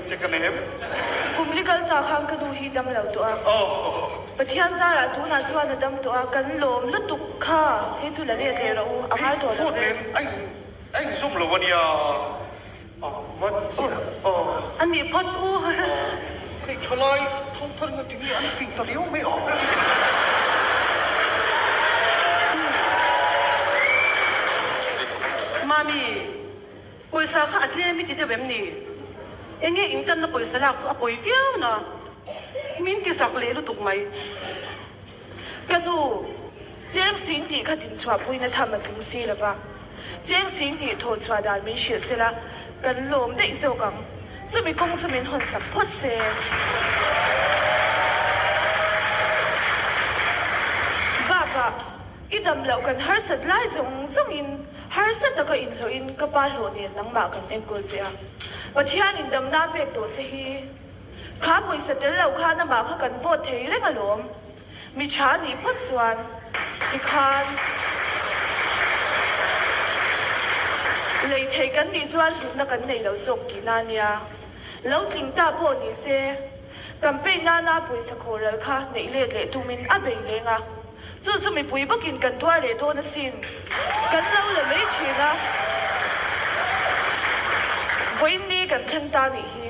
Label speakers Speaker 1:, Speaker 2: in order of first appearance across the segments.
Speaker 1: che ka nei em?
Speaker 2: Kum li kal ta khan ka nu hi dam lo tawh a. Pathian zarah tunah chuan a dam tawh a, kan lawm lutuk kha hei chu la let leh rawh u, a ngai tawh lo ve.
Speaker 1: Phone nen a in a inzawm lo a nia. A va chiah a.
Speaker 3: A nih phawt u.
Speaker 1: Hei thalai thangthar nga tinge an fing ta riau mai a.
Speaker 3: Mami, pawisa kha a tlem i ti deuh em ni? Enge inkanna pawisa lak chu a pawi viau na? Min ti zak leh lutuk mai.
Speaker 2: Ka nu, cheng sing tih kha dinchhuahpuina tham a tling si lo va, cheng sing hnih thawh chhuah dan min hrilh se la, kan lawm daih zawk ang. Chumi kawng chu min hawn sak phawt se. Bakah, i dam loh kan harsat lai zawng zawngin harsa taka inhlawhin ka pa hlawh nen nangmah kan enkawl che a. Pathianin damna pek tawh che hi. Kha pawisa tel lo khan amah kha kan vote thei reng alawm. Mi tha nih phawt chuan tikhan lei thei kan nih chuan hlutna kan nei lo zawk tihna a nia. Lo tling ta pawh ni se, campaign nana pawisa khawhral kha neih let leh tumin a bei leng a. Chu chu mipui bawkin kan tuar leh dawn asin. Kan lo la mai thin a. Vawiin ni kan thleng ta nih hi.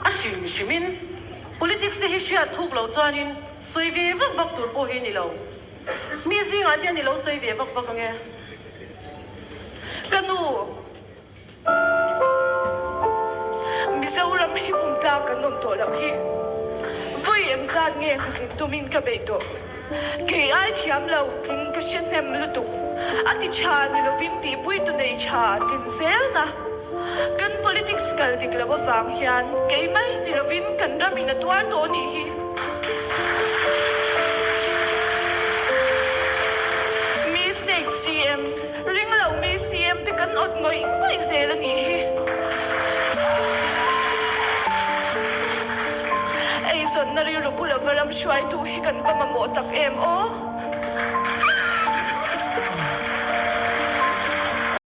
Speaker 3: A hrim hrimin politics te hi hriat thuk lo chuanin sawi ve vak vak tur pawh hi ni lo. Mi zingah te hian i lo sawi ve vak vak ange.
Speaker 2: Ka nu, Mizoram hi pum tlak kan awm tawh loh hi. Vawi eng zat nge hnatlin tumin ka beih tawh. Kei ai thiam lo tling ka hre hnem lutuk. A ti tha ni lovin tihpuitu nei tha tlin zelna. Kan politics kal dik lo avang hian kei mai ni lovin kan ram in a tuar tawh nih hi. Mi state CM, ring lo mi CM te kan awt ngawih ngawih zel a nih hi. Eizawnna rilru bu lova ram hruaitu hi kan va mamawh tak em aw.